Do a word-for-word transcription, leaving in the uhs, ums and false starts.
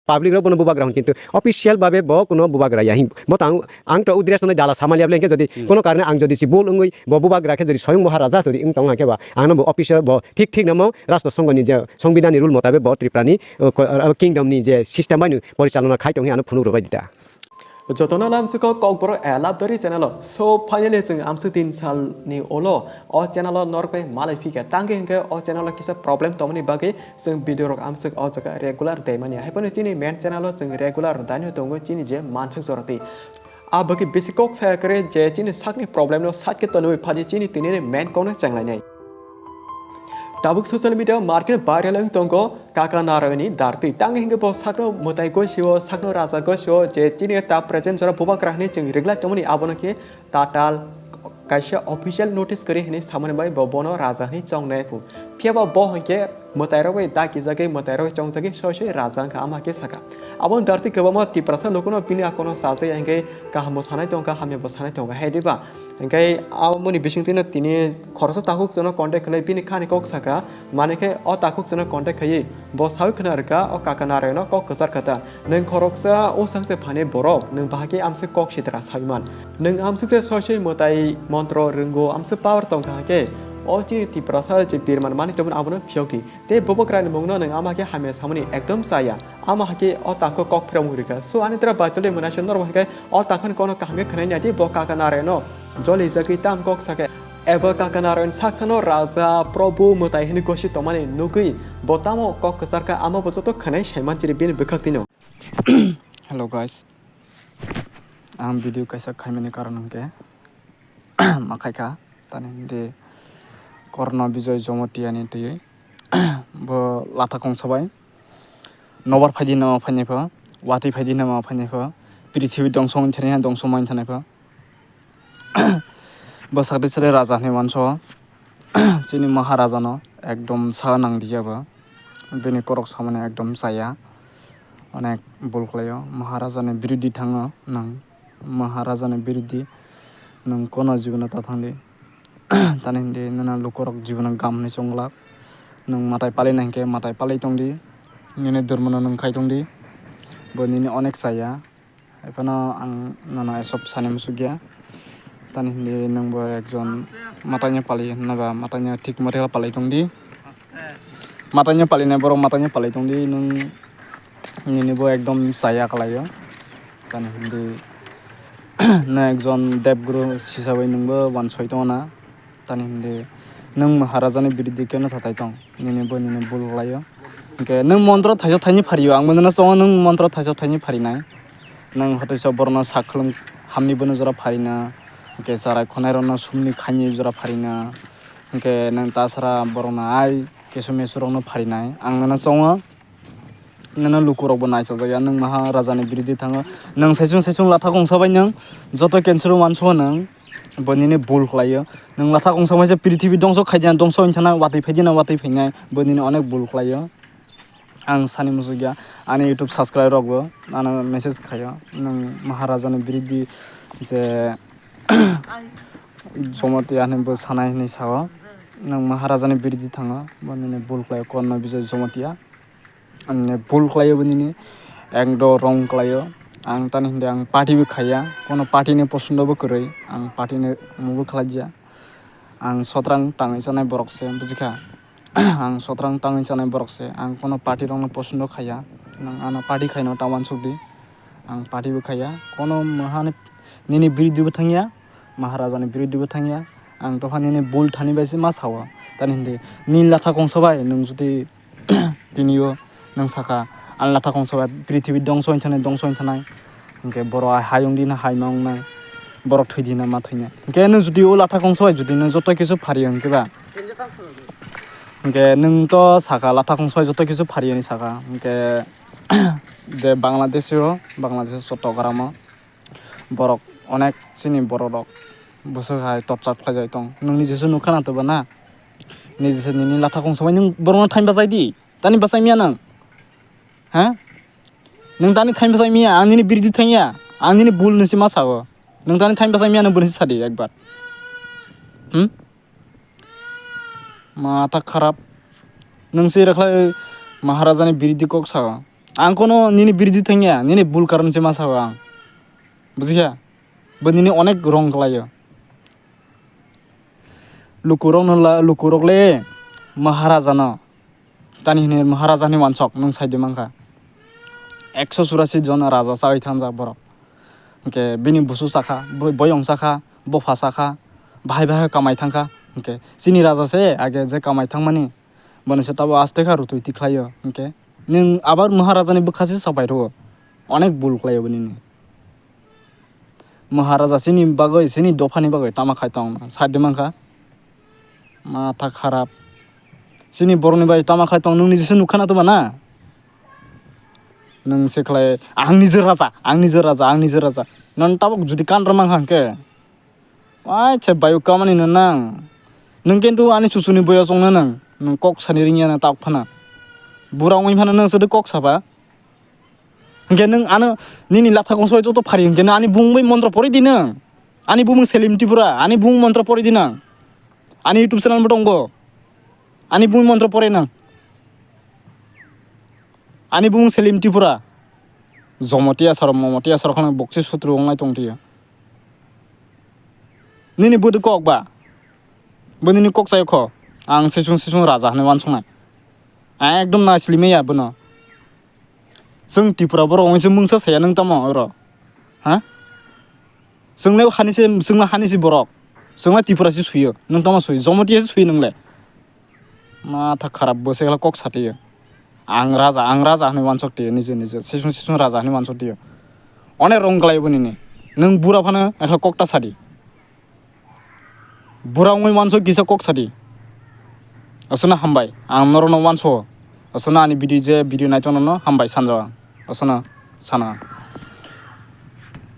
Public rok bono bubagra hwn, kintu official babe bo kuno bubagra ya hin. Bo tang, ang to udres no dala samali able hwnkhe jodi Hmm. kono karone ang jodi si bol wngwi bo bubagra khe jodi soyong bo ha raja jodi wng tong hwnkhe ba ang no bo official bo thik thik namo rashtra songho ni je songbidan ni rule motabe bo Tripura ni, uh, ko-, uh, kingdom ni je system bai no porichalona khai tong hi ano phunuk rwbai dita. Jotono lamsiko Kokborok Elabdari channel o. So finally chwng amswk tin sal ni ulo o channel o norok bai malai phika. Tangwi hwnkhe o channel o kisa problem tongmani bagwi chwng video rok amswk o jaga regular dai manya. Haiphano chini main channel o chwng regular daino tongo chini je manswk jorati. Abagwi bisi kok saya kwrwi je chini sakni problem no side khe tonwi phadi chini tini ni main kok no chenglainai. Tabuk social media o market viral wng tongo Kaka Narayan ni dartwi. Tangwi hwnkhe bo sakno mwtai gosio, sakno raja gosio je chini ta present jora bubagra hwnwi chwng reglai tongmani abono khe tatal kaisa official notice kwrwi hwnwi samani bai bo bono raja hwnwi chongnai phu. Phiya ba bo hwnkhe mwtai rok bai dakijagwi, mwtai rok bai chongjagwi soi soi raja wngkha ama khe sakha. Abo dartwi kwbangma Tiprasa lukuno bini akono sajai hwnkhe kaham bo sanai tongkha, hamya bo sanai tongkha. Hai diba? Hwnkhe aboni bisingtwino tini khoroksa takhuk chwngno contact khlai bini khani kok sakha, mane khe o takhuk chwngno contact khaiwi bo sawi khna rwkha o Kaka Narayan no kok kwchar kha ta. Nwng khoroksa o sakse phani borok, nwng bahai khe amswk kok sitra sawi man. Nwng amswk se soi soi mwtai montro rwngo, amswk power tong kha khe o chini Tiprasa je birman mani tongmani abono phiyok di. Tei bubagrani mungno nwng ama khe hamya samani ekdom chaya. Ama hai khe o takho kok phiromung rikha. So ani dra Baitoli mwnai se norok hai khe o takhoni kono kaham khe khwnai nai di bo Kaka Narayan no joli jagwi tam kok sakhe. Ebo Kaka Narayan saksano raja, probhu, mwtai hwnwi gosi tongmani nugwi bo tamo kok kwchar kha, amo bo joto khwnai saiman chiri bini bwkhak tino. Hello guys, ang video kaisa khaimani karon hwnkhe ma khaikha, tani hwnkhe Korno Bijoy Jomotiani twiwi bo latha kongsa bai nobar phaidi nama phainai pho, watwi phaidi nama phainai pho, prithibi dongso wngthani dongso mainthanai pho. Bo sakti sari raja hinwi manso, chini Maharaja no ekdom sa nang diya bo, bini korok samani ekdom chaya, onek bul khlaio, Maharaja ni birodhi thango nang. Maharaja ni birodhi nwng kono jibono ta thangdi. Tani hindi nana lukorok jibono gam hwnwi chonglak. Nwng matai palina hinkhe matai palai tongdi. Nini dhormono nwng khai tongdi. Bo nini onek chaya. Ephano ang nono esob sani musukya. Tani hindi nwngbo ekjon mataino pali hwnba mataino thik mothe palai tongdi. Mataino palinai borok mataino palai tongdi nwng. Nini bo ekdom chaya kalaio. Tani hindi na ekjon debguru hisabai nwngbo wansoi tongo na. Tani hindi nwng Maharajani biruddhi keno satai tong. Nini bo nini bul kalaio. Hwnkhe nwng montro thaisa thaini phario, ang bo nono chongo nwng montro thaisa thaini pharinai. Nwng hotoisa borokno sakhwlwng hamni bono jora pharina. Hwnkhe charai khonai rokno sumni khaini jora pharina. Hwnkhe nwng tasara borokno ai kesu mesu rokno pharinai. Ang nono chongo. Nono lukurokbo naisajak ya, nwng Maharajani biruddhi thango. Nwng saichung saichung latha kongsa bai nwng joto cancer o uansukha nwng, bo nini bul khlaio. Nwng latha kongsa bai se prithibi dongso khaidi na dongso wngthana, watwi phaidi na watwi phainai, bo nini onek bul khlaio. Ang sani musukya, ani YouTube subscribe rokbo ano message khaio, nwng Maharajani biruddhi je Jomotiya hinwi bo sanai hinwi sao. Nwng Maharajani biruddhi thango, bo nini bul khlaio, Korno Bijoy Jomotiya. Ani bul khlaio bo nini, ekdo wrong khlaio. Ang tani hindi ang party bo khaiya, kono party ni posundo bo kwrwi, ang party ni omo bo khlaiya. Ang sotrang tangwi chanai borok se, bujikha? Ang sotrang tangwi chanai borok se, ang kono party rokno posundo khaiya. Nwng ano party khaino ta uansukdi. Ang party bo khaiya, kono mahani nini biruddhi bo thangya, Maharajani biruddhi bo thangya. Ang tokha nini bul thani bai se ma sao. Tani hindi, nini latha kongsa bai nwng jodi tinio nwng sakha, ani latha kongsa bai prithibi dongso wngthanai, dongso wngthanai. Hwnkhe borok hayung di na hai ma wngnai, borok thwi di na ma thwinai. Hwnkhe nwng jodi o latha kongsa bai jodi nwng joto kisu phariya hwnkhe ba, hwnkhe nwng to sakha latha kongsa bai joto kisu phariya hinwi sakha. Hwnkhe je Bangladesh o, Bangladesh o Chottogram o borok onek chini borok rok bwswk hai torchar khlaijak tong. Nwng nijesa nukha na to ba na? Nijesa nini latha kongsa bai nwng borokno thaim bachai di. Tani bachai miya nwng? Ha? Nwng tani thaim bachai miya, ang nini biruddhi thangya. Ang nini bul nisi ma sao. Nwng tani thaim bachai miya nwng bwrwi sadi ekbar. Hmm? Matha kharap. Nwng se rakhlai Maharajani biruddhi kok sao. Ang kono nini biridhi thangya, nini bul karon se ma sao ang. Bujikha? Bo nini onek wrong khlaio. Lukurokno la, lukurok le Maharajano. Tani hwnwi Maharajani wansok nwng saidi mankha. Ekso churasi jon raja chawi thangjak borok. Hwnkhe bini busu chakha, bo-, boyong chakha, bopha chakha, bahai bahai kamai thangkha. Hwnkhe chini raja se age je kamai thangmani, bono se tabo aste kha rutui tikhlaio. Hwnkhe nwng abar Maharajani bwkha se sabai rwo. Onek bul khlaio bo nini. Maharaja chini bagwi, chini dophani bagwi tama khai tong, side mankha. Matha kharap. Chini borokni bagwi tama khai tong, nwng nijesa nukha na toba na? Nwng se khlai, "Ang nije raja, ang nije raja, ang nije raja." Nwng tabuk jodi kanra mankha hwnkhe, waisa bayu kamani no nang. Nwng kintu ani chuchuni boyos ongna nang, nwng kok sani ringya na tabuk phana. Bura ongwi phana nwng sadi kok saba. Hwnkhe nwng ano nini latha kong soi joto phari hwnkhe nwng ani bumung bai montro pori di nwng. Ani bumung Selim Tripura, ani bumung montro pori di nwng. Ani YouTube channel bo tongo. Ani bumung montro pori nwng. Ani bumung Selim Tripura. Jomotiya saro, momotiya saro khana boksi sutru wngnai tong tiya. Nini bwdwi kok ba? Bo nini kok chayo kho. Ang sisung sisung raja hwnwi wansuknai. Ang ekdom naisli maya bono. Chwng Tripura borok wngwi se mungsa saya nwng tamo oro? Ha? Chwng le hani se, chwng le hani se borok. Chwng le Tripura se suyo. Nwng tamo suyo? Jomotiya se suyo nwng le. Matha kharap bo se kok satiyo. Ang raja, ang raja hwnwi wansok tiyo, nije nije. Sisung sisung raja hwnwi wansok tiyo. Onek wrong khlai bo nini. Nwng bura phano ekla kok ta sadi. Bura wngwi wansok kisa kok sadi. Aswkno hambai. Ang norokno wanso. Aswkno ani video je video naitokno hambai sanjao ang. Aswkno sana.